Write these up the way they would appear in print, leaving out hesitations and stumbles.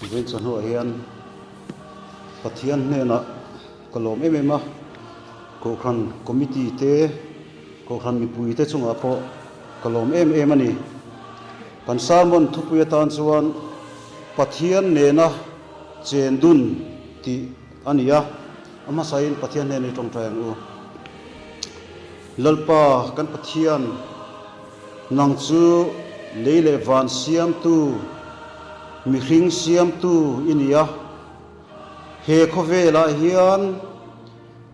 Vawiin chawhnuah hian Pathian hnenah ka lawm em em a, Kohhran Committee te, Kohhran mipui te chungah pawh ka lawm em em a ni. Kan sermon thupui atan chuan Pathian nena chen dun tih a ni a, a hmasain Pathian hnena i tawngtai ang u. Lalpa kan Pathian, nang chu lei leh van siamtu, mihring siamtu i ni a. He khawvelah hian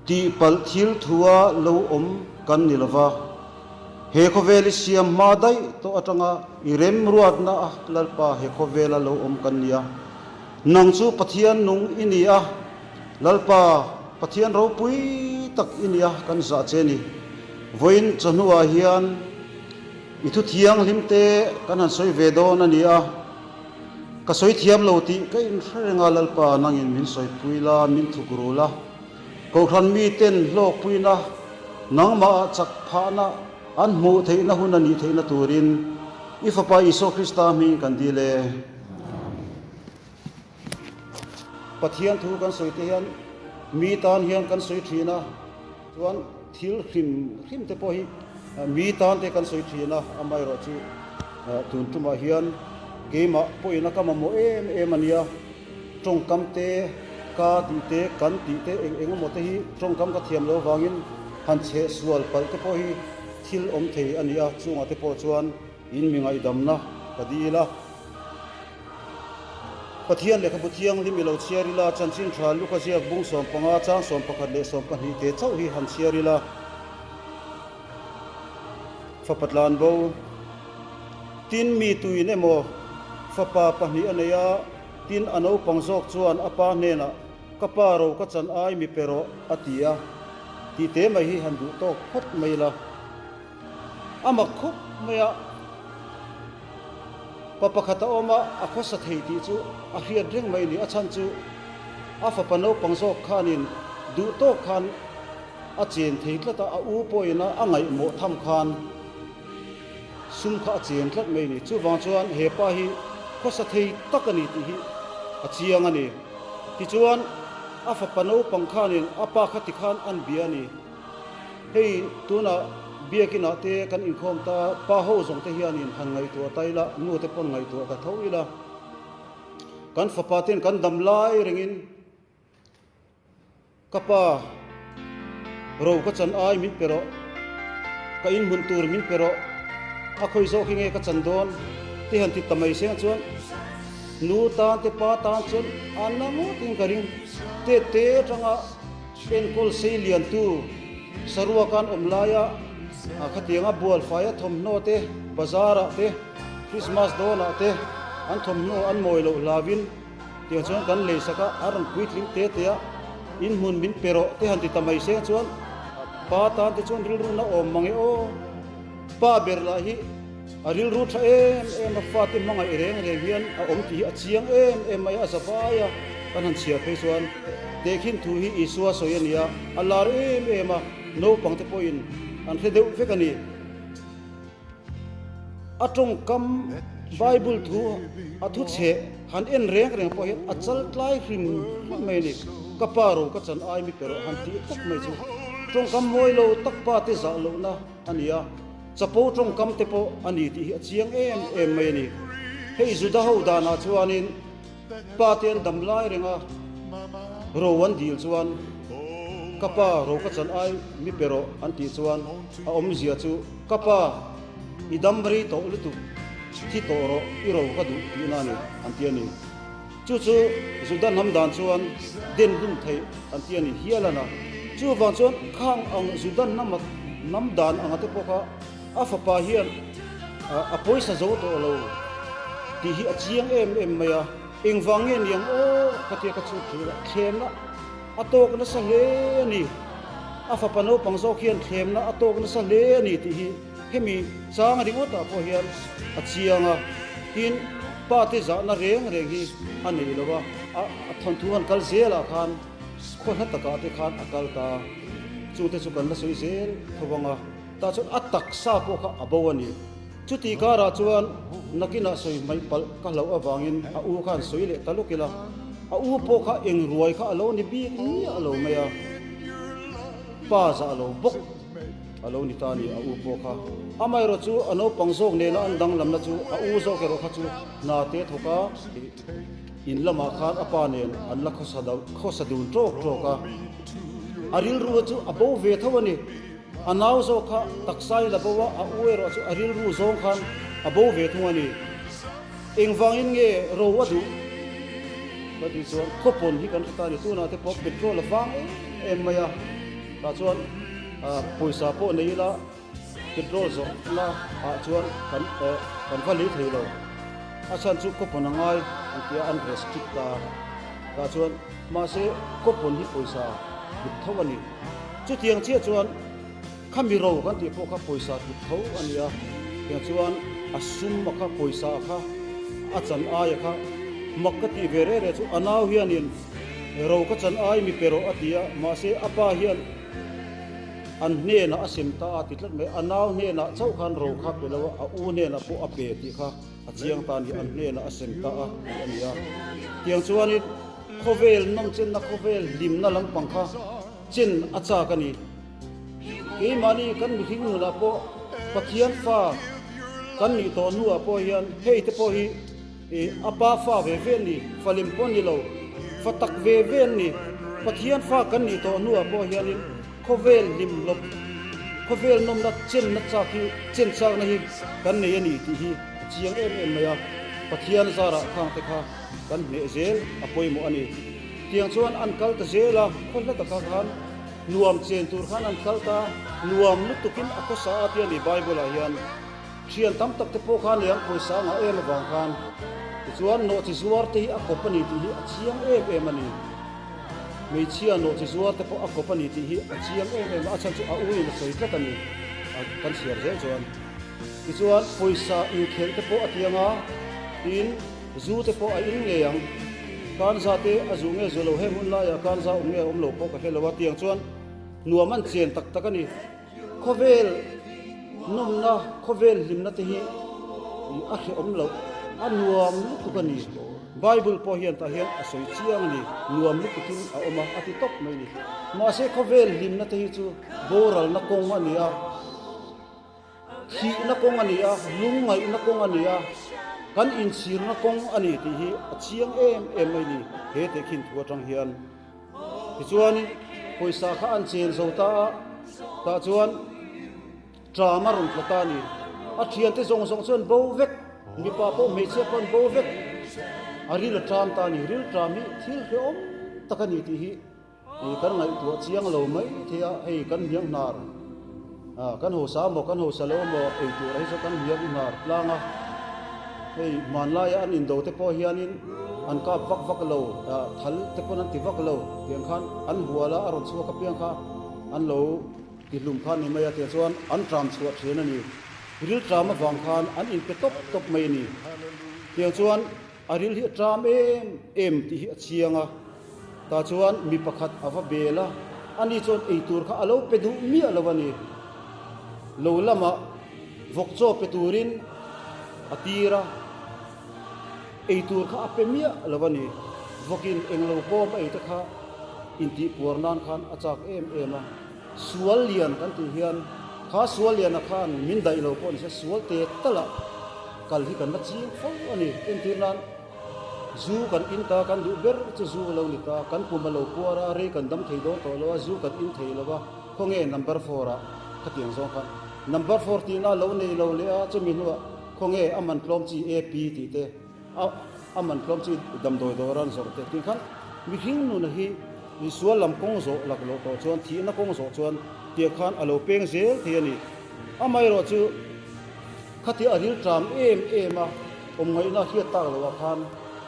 tihpalh thil thua lo awm kan ni lova, he khawvel i siam hma daih tawh atanga i remruatna a Lalpa he khawvela lo awm kan ni a. Nang chu Pathian nung i ni a, Lalpa Pathian ropui tak i ni a, kan zah che ni. Vawiin chawhnuah hian i thu thianghlim te kan han sawi ve dawn a ni a. Ka sawi thiam lo tih ka inhre reng a, Lalpa nangin min sawipui la, min thuk ru la. Kohhran miten hlawkpuina, nangmah chak phahna an hmuh theihna hun a nih theihna turin i Fapa Isua Krista hming kan dil e. Pathian thu kan sawi te hian mi tan hian kan sawi thin a, chuan thil hrim hrim te pawh hi mi tan te kan sawi thin a, amaherawhchu tun tumah hian keimah pawhin a ka mamawh em em a nia, tawngkam te, ka tih te, kan tih te eng eng emaw te hi tawngkam ka thiam loh avangin han chheh sual palh te pawh hi thil awm thei a ni a, chungah te pawh chuan in mi ngaihdamna ka dil a. Pathian lehkhabu thianghlim i lo chhiar ila, chanchin tha Luka ziak bung 15 chang 11 leh 12 te chauh hi han chhiar ila. Fapa tlanbo, Tin mi tuin emaw fapa pahnih a nei a, tin a naupang zawk chuan a pa hnenah, Ka pa ro ka chan ai mi pe rawh, a ti a. Tih te mai hi han duh tawk phawt mai ila. A mak khawp mai a, pa pakhat a awm a, a khawsa thei tih chu a hriat reng mai ni. A chhan chu a fapa naupang zawk khanin duh tawk khan a chen thei tlat a, a u pawhin a ngaihmawh tham khan sum kha a chen tlat mai ni. Chuvang chuan he pa hi khawsa thei tak a ni tih hi a chiang a ni. Tichuan a fapa naupang khanin a pa kha tikhan an bia a ni. Hei tunah biakinah te kan inkhawm ta, pa ho zawng te hianin han ngaihtuah ta ila, nu te pawn ngaihtuah ta tho ila, kan fapa ten kan dam lai rengin ka pa ro ka chan ai min pe rawh, ka inhmun tur min pe rawh, a khawi zawk hi nge ka chan dawn te han ti ta mai seng chuan nu tan te pa tan chuan a na ngawtin ka ring te te atanga Enkawl sei liantu saruak an awm laia khatianga bualfaia thawmhnaw te, bazar ah te, Christmas dawn ah te an thawmhnaw an mawi loh hlavin tiang chuan kan lei sak a, a rawn puitling te te a, in hmun min pe rawh te han ti ta mai seng chuan pa tan te chuan rilru na awm mang e aw. Pa ber lah hi a rilru tha em em a, fate hmangaih reng reng hian a awm tih hi a chiang em em mai a, a za vai a, kan han chhiar phei chuan tehkhin thu hi Isua sawi a ni a, a lar em em a, naupang te pawhin an hre deuh vek a ni. A tawngkam Bible thu a thu chheh han en reng reng pawh hian a chal tlai hrim hrim mai a ni. Ka pa ro ka chan ai mi pe rawh han tih tak mai chu tawngkam mawi lo tak pa te zah lohna a ni a, chapo tawngkam te pawh a ni tih hi a chiang em em mai a ni. Hei Juda ho danah chuanin pa te an dam lai reng a, ro an dil chuan ka pa ro ka chan ai mi pe rawh an tih chuan a awmzia chu ka pa i dam rei tawh lutuk thi tawh rawh i ro ka duh tihna a ni an ti a ni. Chu chu Juda hnam dan chuan den hlum theih an ti a ni hial a na. Chuvang chuan khang ang Juda hnama hnam dan anga te pawh kha a fapa hian a pawisa zo tawh lo tih hi a chiang em em mai a. Engvang nge niang aw ka tia ka chhut thei la, thlemna a tawk nasa hle a ni. A fapa naupang zawk hian thlemna a tawk nasa hle a ni tih hi Hemi chang ringawtah pawh hian a chiang a, tin pa te zahna reng reng hi a nei lo a, a thawnthu han kal zelah khan khaw hla takah te khan a kal ta, chungte chu kan la sawi zel tho vang a, tah chuan a taksa pawh kha a bo a ni. Chutih karah chuan nakinah sawi hmaih palh ka hlauh avangin a u khan sawi leh ta lawk ila, a u pawh kha eng ruai kha a lo ni bik miah lo mai a, pa zah lo bawk a lo ni ta a ni a u pawh kha. Amaherawh chu a naupang zawk nena an danglamna chu a u zawk erawh kha chu hna te thawk a, in lamah khan a pa nen an la khawsa dun tawk tawk a, a rilru chu a bo ve tho a ni. A nau zawk kha taksa in a bo a, a u erawh chu a rilru zawng khan a bo ve thung a ni. Engvangin nge ro a duh? Ka tih chuan khawpawn hi kan hre ta a ni. Tunah te pawh petrol a vang em em mai a, tah chuan pawisa pawh nei ila petrol zawrhna ah chuan kan kan va lei thei lo. A chhan chu khawpawn a ngai an tia an restrict ta a, tah chuan mahse khawpawn hi pawisa hlut tho a ni. Chutiang chiah chuan khami ro kan tih pawh kha pawisa tlut tho a ni a, tiang chuan a sum a kha pawisa a kha a chan ai a kha mak ka tih ve reh reh chu a nau hianin ro ka chan ai mi pe rawh a ti a, mahse a pa hian an hnenah a sem ta a ti tlat mai, a nau hnenah chauh khan ro kha pe lo a, a u hnenah pawh a pe tih kha a chiang ta a ni, an hnenah a sem ta a tih a ni a, tiang chuanin. Khawvel nawmchenna khawvel hlimna lampang kha chen a chak a ni. Keimahni kan mihring nunah pawh Pathian fa kan nih tawh hnuah pawh hian hei te pawh hi a pa fa ve ve an ni, fa lem pawh an ni lo, fa tak ve ve an ni. Pathian fa kan nih tawh hnuah pawh hianin khawvel hlim hlawp, khawvel nawmna chenna chak hi, chen chakna hi kan nei a ni tih hi a chiang em em mai a. Pathian zarah khang te kha. Kan hneh zel a pawimawh a ni. Tiang chuan an kal ta zel a, khaw hla takah khan nuam chen tur khan an kal ta, nuam lutukin a khawsa a tia ni Bible ah hian. Thian tam tak te pawh khan leh an pawisa a ngah em avang khan tichuan nawhchi zuar te hi a kawp a ni tih hi a chiang em em a ni. Hmeichhia nawhchi zuar te pawh a kawp a ni tih hi a chiang em em a, a chhan chu a u in a sawi tlat a ni kan chhiar zel chuan. Tichuan pawisa inkhelh te pawh a tiang a, tin. Zu te pawh a in ngei ang. Kanza te a zu nge zu lo heng hun laiah kanza awm nge awm lo pawh ka hre lo a, tiang chuan nuam an chen tak tak a ni. Khawvel nawmna, khawvel hlimna te hi a hrehawm loh, a nuam lutuk a ni. Bible pawh hian tah hian a sawi chiang a ni, nuam lutukin a awm a, a ti tawp mai a ni. Mahse khawvel hlimna te hi chu boralna kawng a ni a. Thihna kawng a ni a, lungngaihna kawng a ni a, kan inchhirna kawng a ni tih hi a chiang em em mai ni he tehkhin thu atang hian. Tichuanin pawisa kha an chen zo ta a, tah chuan ṭam a rawn tla ta a ni. A thiante zawng zawng chuan bo vek, mipa pawh hmeichhia pawh an bo vek, a ril a ṭam ta a ni. Ril ṭam hi thil hrehawm tak a ni tih hi Ih kan ngaihtuah chiang lo mai thei a, hei kan hniang hnar ah kan hausa maw kan hausa lo maw ei tur ah hi chuan kan hniang hnar tlang a, hei hmanlaia an indo te pawh hianin an kap vak vak lo ah thal te pawn an ti vak lo tiang khan an hual a a rawn chhuak apiang kha an lo ti hlum kha ni mai a tiang chuan an tram chhuah thin a ni, ril tram avang khan an inpe tawp tawp mai a ni tiang chuan. A ril hi a ṭam em em tih hi a chiang a, tah chuan mi pakhat a va bel a, ani chuan ei tur kha a lo pe duh miah lo a ni. Lo lamah vawk chaw pe turin a tir a, ei tur kha a pe miah lo a ni. Vawkin englo kawm a ei te kha intihpuar nan khan a chak em em a, sual lian kan tih hian kha sual liana khan min daih lo pawh ni se sual te talah Kal hi kan la ching fo a ni. Entir nan zu kan in ta, kan duh ber chu zu a lo ni ta, kan pum a lo puar a, rei kan dam thei dawn tawh lo a, zu kan in thei lo a, khawnge number four ah khatiang zawng khan number four tihna a lo nei lo leh a, chumi hnuah khawnge a man tlawm chi AP tih te, a a man tlawm chi damdawi dawr an zawrh te tih khan mihring nuna hi sual lam kawng zawh lak loh tawh chuan thihna kawng zawh chuan tiang khan a lo peng zel thei a ni. Amaherawh chu. Khatia a ril ṭam em em a, awm ngaihna hriat tak loh ah khan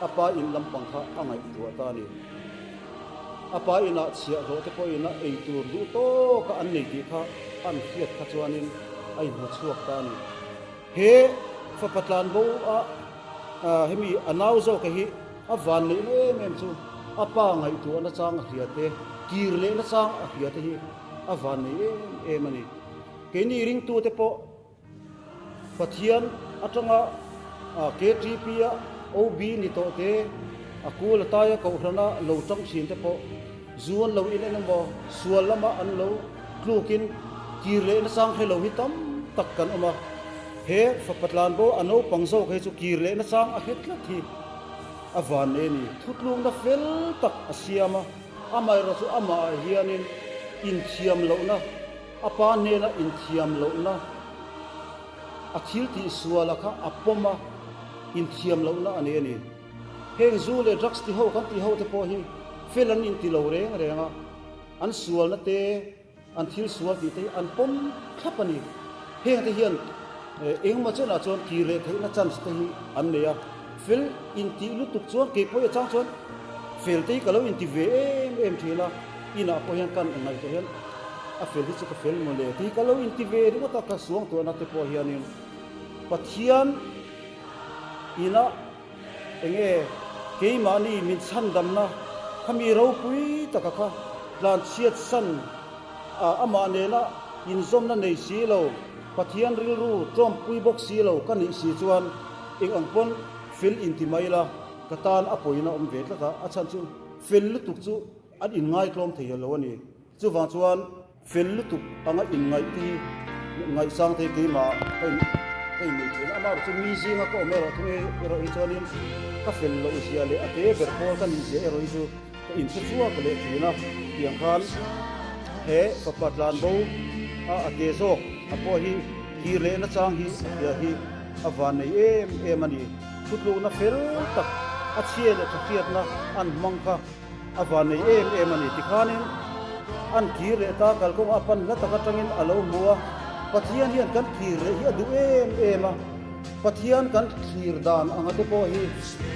a pa in lampang kha a ngaihtuah ta a ni. A pa inah chhiahhlawh te pawhin a ei tur duh tawka an nei tih kha an hriat kha chuanin a inhmu chhuak ta a ni. He fapa tlanbo a hemi a nau zawka hi a van neihna em em chu a pa ngaihtuahna chang a hria te, kir lehna chang a hria te hi a van nei em em a ni. Keini ringtute pawh. Pathian atanga KTP a OB ni tawh te, a kul a taia kohhrana lo tang thin te pawh zu an lo in en emaw sual lama an lo tlukin kir leh nachang hre lo hi tam tak kan awm a. He fapa tlanbo a naupang zawk hei chu kir leh nachang a hre tlat hi a van nei a ni. Thutlukna fel tak a siam a, amaherawhchu amah ah hianin inthiam lohna, a pa hnena inthiam lohna, a thil tih suala kha a pawm a, inthiam lohna a nei a ni. Heng zu leh drugs ti ho kan tih ho te pawh hi fel an inti lo reng reng a, an sualna te, an thil sual tih te hi an pawm thlap a ni. Heng te hian engemaw chenah chuan kir leh theihna chance te hi an nei a, fel intih lutuk chuan kei pawh hi a chang chuan fel te hi ka lo inti ve em em thin a, inah pawh hian kan ngaihtuah hian a fel hi chu ka fel mawle tih hi ka lo inti ve ringawt a, ka suangtuahna te pawh hianin Pathian inah Enge keimahni min chhandamna kha mi ropui taka kha tlanchhiat san a amah nena inzawmna nei si lo, Pathian rilru tawmpui bawk si lo ka nih si chuan eng ang pawn fel inti mai la, ka tan a pawina awm ve tlat a, a chhan chu fel lutuk chu an inngaitlawm thei lo a ni. Chuvang chuan Fel lutuk anga inngaih te hi ngaihsang thei keimah ka in ka inneih theihna amaherawh chu mi zinga ka awm erawh thung erawh hi chuanin ka fel loh zia leh a te ber pawl ka nih zia erawh hi chu ka inhre chhuak leh thin a. Tiang khan he fapa tlanbo a a te zawk a pawh hi kir leh nachang hi a hria hi a van nei em em a ni. Thutlukna fel tak a chhia leh tha hriatna an hmang kha. A van nei em em a ni. Tikhanin an kir leh ta, kalkawngah a pan hla tak atangin a lo hmu a. Pathian hian kan kir leh hi a duh em em a. Pathian kan thlir dan anga te pawh hi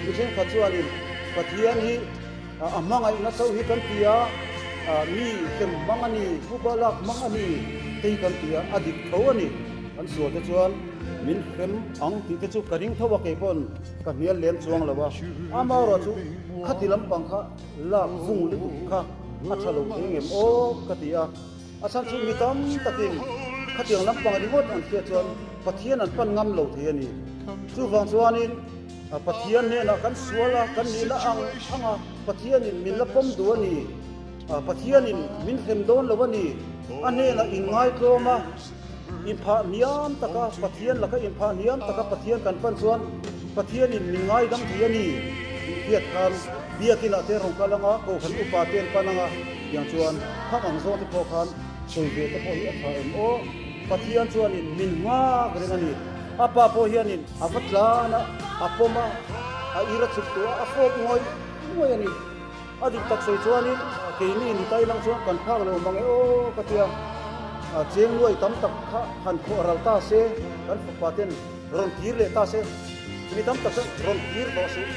mi thenkhat chuanin Pathian hi a hmangaihna chauh hi kan ti a, mi hlem hmang a ni, pupa lak hmang a ni te hi kan ti a, a dik tho a ni. Kan sual te chuan min hrem ang tih te chu ka ring tho a, kei pawn ka hnial lem chuang lo a. Amaherawh chu Khati lampang kha lak vung lutuk kha a tha lo thei ngem aw ka ti a, a chhan chu mi tam takin khatiang lampang ringawt an hriat chuan Pathian an pan ngam lo thei a ni. Chuvang chuanin Pathian hnenah kan sual a, kan nihna ang ang a, Pathianin min la pawm duh a ni, Pathianin min hlem dawn lo a ni, a hnenah inngaitlawm a, Inphah hniam taka Pathian laka inphah hniam taka Pathian kan pan chuan Pathianin min ngaidam thei a ni tih hriat khan Biakinah te rawn kal anga Kohhran upa te an pan anga tiang chuan khang ang zawng te pawh khan sawi ve te pawh hi a tha em aw. Pathian chuanin min nghak reng a ni. A pa pawh hianin a va tlan a, a pawm a, a ir a chhuk tawh a, a fawp ngawih ngawih a ni. A dik tak sawi chuanin keini ni tai lang chuan kan phak lo mang e aw ka tia, cheng nuai tam tak kha han khawh ral ta se, kan fapa ten rawn kir leh ta se, mi tam tak chuan rawn kir tawh suh,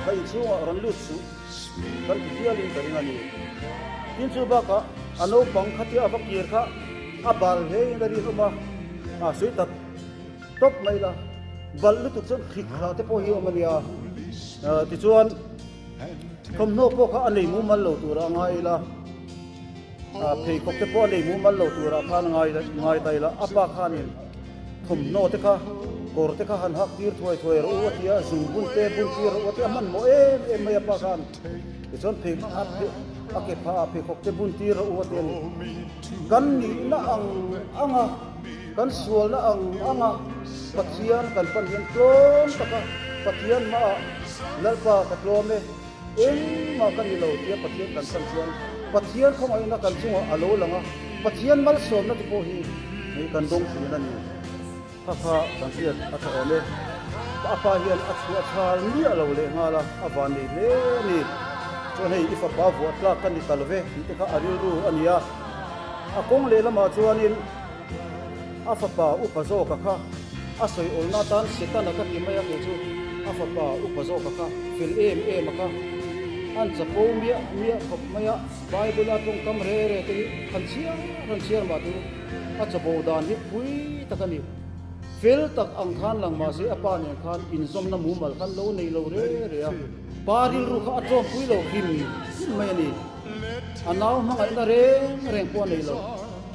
ka inchhungah rawn lut suh kan ti hialin ka ring a ni. Tin chu bakah a naupang khatia a va kir kha a bal hlein a rinawm a, a sawi tak tawp mai la, bal lutuk chuan hrik thla te pawh hi a awm a nia, tichuan. Thawmhnaw pawh kha a nei mumal lo turah a ngai ila, pheikhawk te pawh a nei mumal lo turah khan a ngai ta ila, a pa khanin thawmhnaw te kha kawr te kha han hak tir thuai thuai rawh u a ti a, zung bun te bun tir rawh u a ti a, hmanhmawh em em mai a pa khan tichuan phei a ke phah ah pheikhawk te bun tir rawh u a ti a ni. Kan nihna ang ang a, kan sualna ang ang a Pathian kan pan hian tlawm taka Pathian hmaah Lalpa ka tlawm e, engmah ka ni lo tia Pathian kan pan chuan Pathian khawngaihna kan chungah a lo lang a, Pathian malsawmna te pawh hi kan dawng thin a ni. Kha kha kan hriat a tha awm e. A pa hian a chhuah chhal miah lo leh nghal a, a van nei hle a ni. Chuan hei i fapa vuah tlak ka ni ta lo ve tih te kha a rilru a ni a. A kawng lehlamah chuanin a fapa upa zawka kha a sawi awlna atan Setana ka ti mai a, kei chu a fapa upa zawka kha fel em em a kha an chapo miah miah khawp mai a, Bible a tawngkam re re te hi han chhiar han chhiar mah chu A chapo dan hi pui tak a ni. Fel tak ang khan lang mahse a pa nen khan inzawmna mumal khan lo nei lo re re a. Pa rilru kha a tlawmpui lo hrim hrim mai a ni. A nau hmangaihna reng reng pawh a nei lo.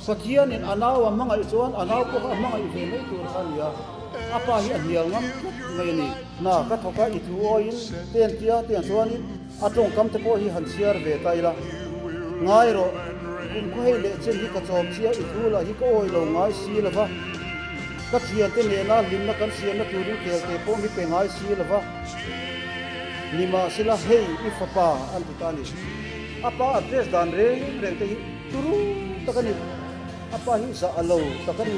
Pathianin a nau a hmangaih chuan a nau pawh kha a hmangaih ve mai tur kha a ni a. A pa hi a hnial ngam tlat mai a ni. Hna ka thawk a, i thu awiin te an tia tiang chuanin a tawngkam te pawh hi han chhiar ve ta ila. Ngai rawh, kum khaw hei leh chen hi ka chawm chia, i thu lah hi ka awi lo ngai si lo va. Ka thiante nena hlimna kan siamna turin kelte pawh mi pe ngai si lo va. Nimahsela hei i fapa an ti ta a ni. A pa address dan reng reng te hi turu tak a ni. A pa hi zah a lo tak a ni.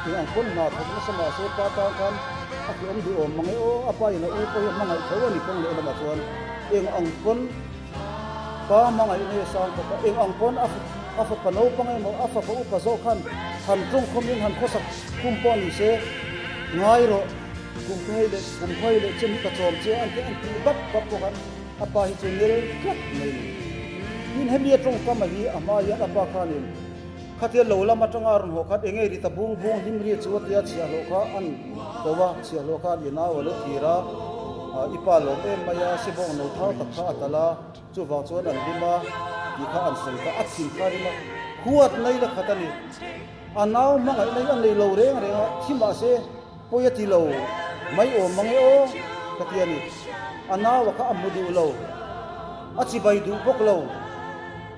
Eng ang pawn hna thawk nasa mah se pa tan khan a hriawm duhawm mang e aw. A pa in a u pawh hi a hmangaih tho a ni kawng leh lamah chuan eng ang pawn pa hmangaih nge sang khawp a, eng ang pawn a fapa naupang emaw a fapa upa zawk khan han tawngkhawmin han khawsak khum pawh ni se ngai rawh. Kum khawi leh kum khawi leh chen hi ka chawm che a an ti an tih bap bap pawh khan a pa hi chu nel tlat mai a ni. Tin hemi a tawngkam a hi a hma hian a pa khanin khatia lo lam atanga a rawn haw khan enge ri ta bung bung hlim ri chu a tia chhiahhlawh kha an ko a, chhiahhlawh khan i nau a lo thlir a, i pa lawm em mai a, sibawng no thau tak kha a tal a, chuvang chuan an hlim a tih kha an sawi kha a thin kha rim a, huat nai la khat a ni. A nau hmangaihna hi a nei lo reng reng a, thi mahse pawi a ti lo mai awm mang e aw ka ti a ni. A naua kha a hmu duh lo, a chibai duh bawk lo.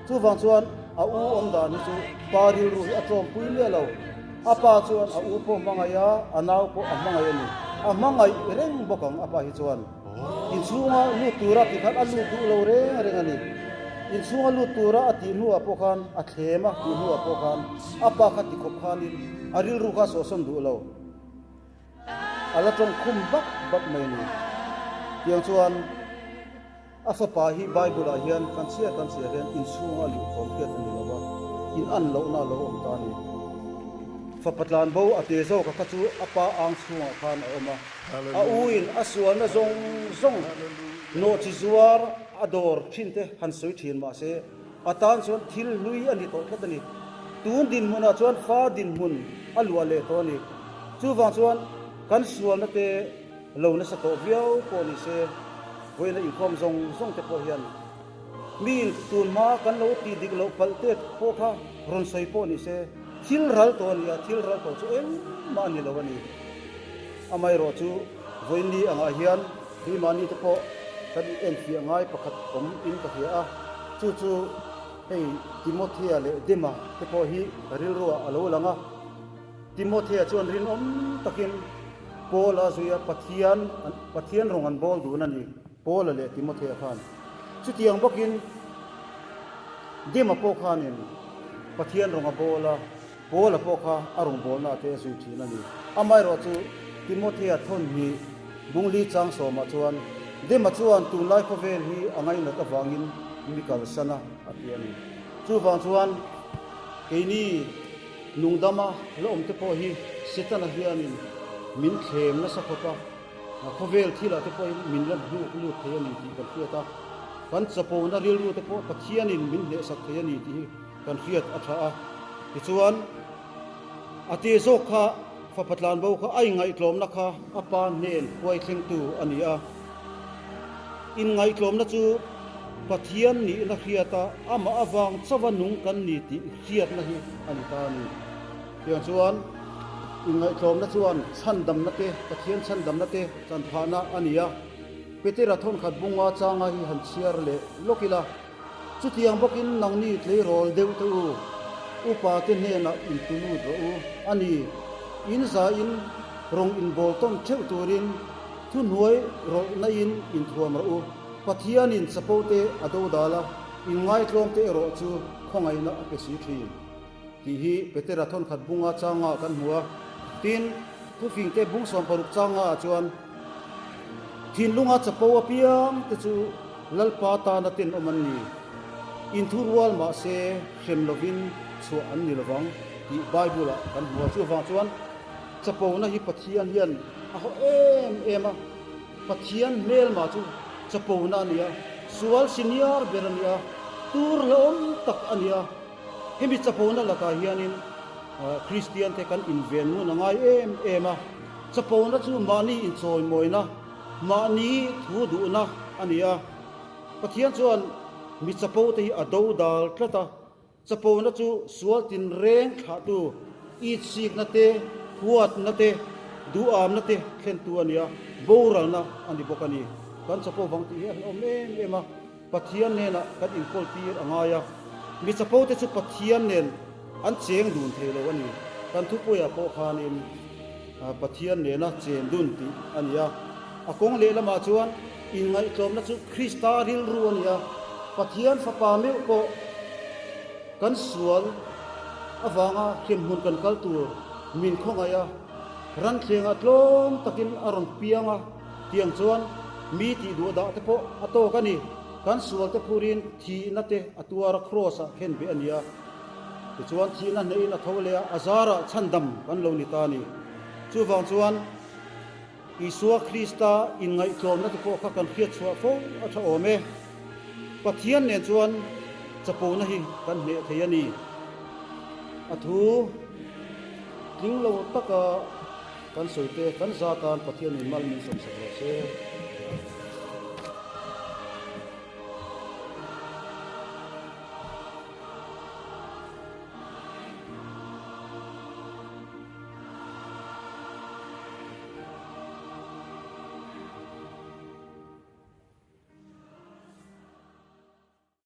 Chuvang chuan a u awm dan hi chu pa rilru hi a tlawmpui miah lo. A pa chuan a u pawh hmangaih a, a nau pawh a hmangaih a ni. A hmangaih reng bawk ang a pa hi chuan. Inchhunga lut tura tih khan a lut duh lo reng reng a ni. Inchhunga lut tura a tih hnuah pawh khan a thlem a tih hnuah pawh khan a pa kha tikhawp khanin a rilru kha sawhsawn duh lo. A la tawng khum bak bak mai a ni. Tiang chuan a fapa hi Bible-ah hian kan chhiar kan chhiar hian inchhunga luh thawm hriat a ni lo va, in an lohna a lo awm ta a ni. Fapa tlanbo a te zawka kha chu a pa ang chhungah khan a awm a. A uin a sualna zawng zawng nawhchi zuar a dawr thin te han sawi thin mah se, a tan chuan thil hlui a ni tawh tlat a ni. Tun dinhmunah chuan fa dinhmun a luah leh tawh a ni. Chuvang chuan kan sualna te lo nasa tawh viau pawh ni se, vawiina inkhawm zawng zawng te pawh hian miin tun hma kan lo tih dik loh palh te pawh kha rawn sawi pawh ni se, thil ral tawh a ni a, thil ral tawh chu engmah a ni lo a ni. Amaherawh chu vawiinni angah hian keimahni te pawh kan enfiah ngai pakhat awm in ka hria a, chu chu hei Timothea leh Dema te pawh hi rilruah a lo lang a. Timothea chuan rinawm takin Paula zuia Pathian Pathian rawng an bawl dun a ni, Paula leh Timothea khan. Chutiang bawkin Dema pawh khanin Pathian rawng a bawl a. Paula pawh kha a rawngbawlna te a zui thin a ni. Amaherawh chu Timothea thawn hnih bungli chang sawmah chuan Dema chuan tunlai khawvel hi a ngainat avangin mi kalsan a a ti a ni. Chuvang chuan keini nungdama la awmte pawh hi Setana hianin min thlem nasa khawp a, khawvel thilah te pawhin min la hnuk lut thei a ni tih kan hriat a, kan chapona rilru te pawh Pathianin min hnehsak thei a ni tih hi Kan hriat a tha a, tichuan a te zawk kha fapa tlanbo kha a inngaihtlawmna kha a pa hnen huaithlengtu a ni a. Inngaihtlawmna chu Pathian nihna hriata amah avang chauha nung kan ni tih hriatna hi a ni ta a ni. Tiang chuan inngaihtlawmna chuan chhandamna te, Pathian chhandamna te chanphahna a ni a. Petera thawnkhat bunga changa hi han chhiar leh lawk ila. Chutiang bawkin nangni tleirawl deuh te u, upa te hnenah intu lut rawh u a ni. In zain rawng inbawl tawn theuh turin thuhnuai rawlhna in inthuam rawh u. Pathianin chapo te a do dal a, inngaitlawm te erawh chu khawngaihna a pe si thin. Tih hi Petera thawnkhat bunga changa kan hmu a. Tin, thufingte bung 60 changa ah chuan thinlunga chapo apiang te chu Lalpa tana tenawm an ni. Inthurual mahse hrem lovin chhuah an ni lovang tih Bible-ah kan hmu a. Chuvang chuan chapona hi Pathian hian a haw em em a. Pathian hmelma chu chapona a ni a, sual senior ber a ni a, tur hlauhawm tak a ni a. Hemi chapona lakah hianin Kristiante kan inven ngun a ngai em em a. Chapona chu mahni inchawimawina, Mahni thu duhna a ni a, Pathian chuan mi chapo te hi a do dal tlat a, chapona chu sual tinreng thlahtu, itsikna te, huatna te, duhamna te thlentu a ni a, boralna a ni bawk a ni. Kan chapo vang tih hi a hlauhawm em em a, Pathian hnenah kan inkawl tir a ngai a, mi chapo te chu Pathian nen an cheng dun thei lo a ni. Kan thupuiah pawh khanin Pathian nena chen dun tih a ni a, a kawng lehlamah chuan inngaihtlawmna chu Krista rilru a ni a, Pathian Fapa meuh pawh kan sual avanga hremhmun kan kal tur min khawngaih a, ranthlengah tlawm takin a rawn piang a. Tiang chuan mi tih duh dah te pawh a tawk a ni. Kan sual te phurin thihna te a tuar a, kraws ah khen beh a ni a. Tichuan thihna hnehin a tho leh a, a zarah chhandam kan lo ni ta a ni. Chuvang chuan Isua Krista inngaihtlawmna te pawh kha kan hriat chhuah fo a tha awm e. Pathian nen chuan chapona hi kan hneh thei a ni. A thu tling lo taka. Kan sawi te, kan za tan Pathianin mal min sawmsak rawh se.